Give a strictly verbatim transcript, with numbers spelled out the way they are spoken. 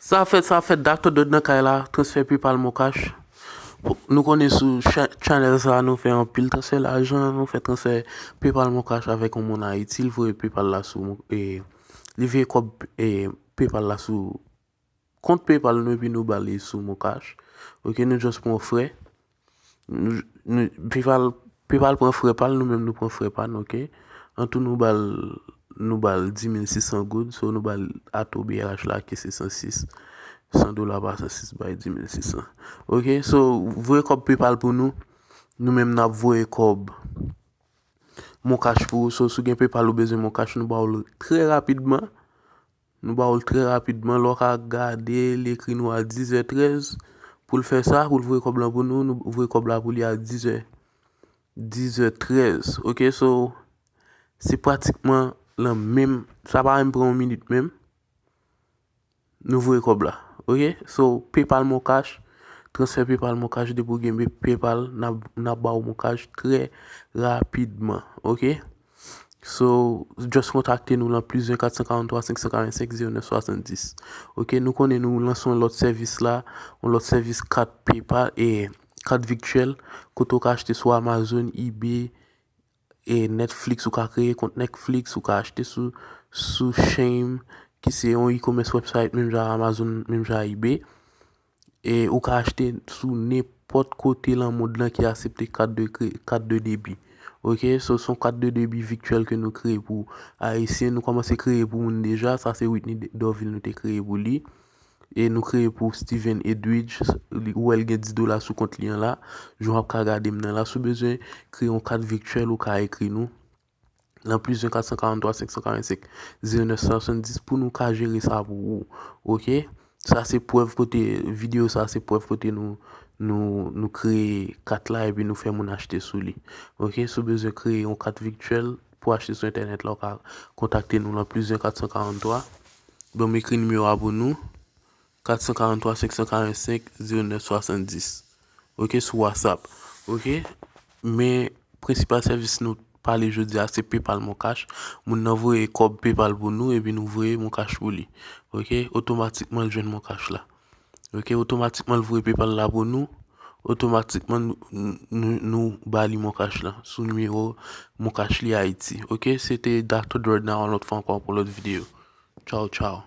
Sa fèt, sa fèt, Doctor Dread nan kay la, transfè PayPal Moncash. Nou konnen sou cha- channel sa, nou fè anpil transfè lajan, nou fè transfè PayPal Moncash avèk yon moun Ayiti, li voye PayPal la sou, e, li voye kòb, e, PayPal la sou kont PayPal nou, epi nou ba li sou Moncash. Ok, nou just pran frè. Nou, nou, PayPal, PayPal pran frè pa l, nou menm nou pran frè pa n, ok? An tou nou ba l, nou ba l dis mil sis san goud, so nou ba l ato B R H la ki se san sis, san dola pa san sis bay dis mil sis san. Ok, so voye kòb PayPal pou nou, nou menm n ap voye kòb Moncash pou ou, so si w gen PayPal ou bezwen Moncash, nou ba w l trè rapidman. Nou ba w l trè rapidman, lè w ka gade, l ekri nou a dis è trèz pou l fè sa, pou l voye kòb la pou nou, nou voye kòb la pou li a dis è, dis è trèz, ok, so, se pratikman lan menm, sa pa menm pran yon minit menm, nou voye kòb la, ok, so, PayPal Moncash, transfè PayPal Moncash, depi w gen PayPal, n ap, n ap ba w Moncash trè rapidman, ok. So, just kontakte nou lan plis en kat san karant twa senk san karant senk zewo nèf swasanndis. Ok, nou konnen nou lanse yon lòt sèvis la, yon lòt sèvis kat PayPal e kat vityèl, kote w ka achte sou Amazon, eBay, e Netflix, ou ka kreye kont Netflix, ou ka achte sou, sou Shein, ki se yon e-commerce website, menm jan Amazon, menm jan eBay. E ou ka achte sou nenpòt kote lan mond lan ki aksepte kat de kre-, kat de debi. Ok, so se yon kat de debi vityèl ke nou kreye pou Ayisyen. Nou kòmanse kreye pou moun deja. Sa se Whitney De-, Dorville nou te kreye pou li. E nou kreye pou Steven Edwidge. Li, ou wè l gen dis dola sou kont li an la. Jan w ap ka gade m nan la. Si w bezwen kreye yon kat vityèl, ou ka ekri nou. Lan plis de kat san karant twa senk san karant senk zewo nèf swasanndis pou nou ka jere sa pou ou. Ok? Sa se prèv kote, videyo sa se prèv kote nou, nou, nou kreye kat la epi nou fè moun achte sou li. Ok? Si w bezwen kreye yon kat vityèl pou achte sou entènèt la, ou ka kontakte nou lan plis de kat san karant twa. Bon, m ekri nimewo a pou nou. Kat san karant twa senk san karant senk zewo nèf swasanndis. Ok, sou WhatsApp. Ok, men prensipal sèvis nou pale jodi a se PayPal Moncash. Moun nan voye kòb PayPal pou nou epi nou voye Moncash pou li. Ok, otomatikman l jwenn Moncash la. Ok, otomatikman l voye PayPal la pou nou. Otomatikman nou, nou, nou ba li Moncash la sou nimewo Moncash li Ayiti. Ok, se te Doctor Dread nan yon lòt fwa ankò pou lòt videyo. Tchaw, tchaw.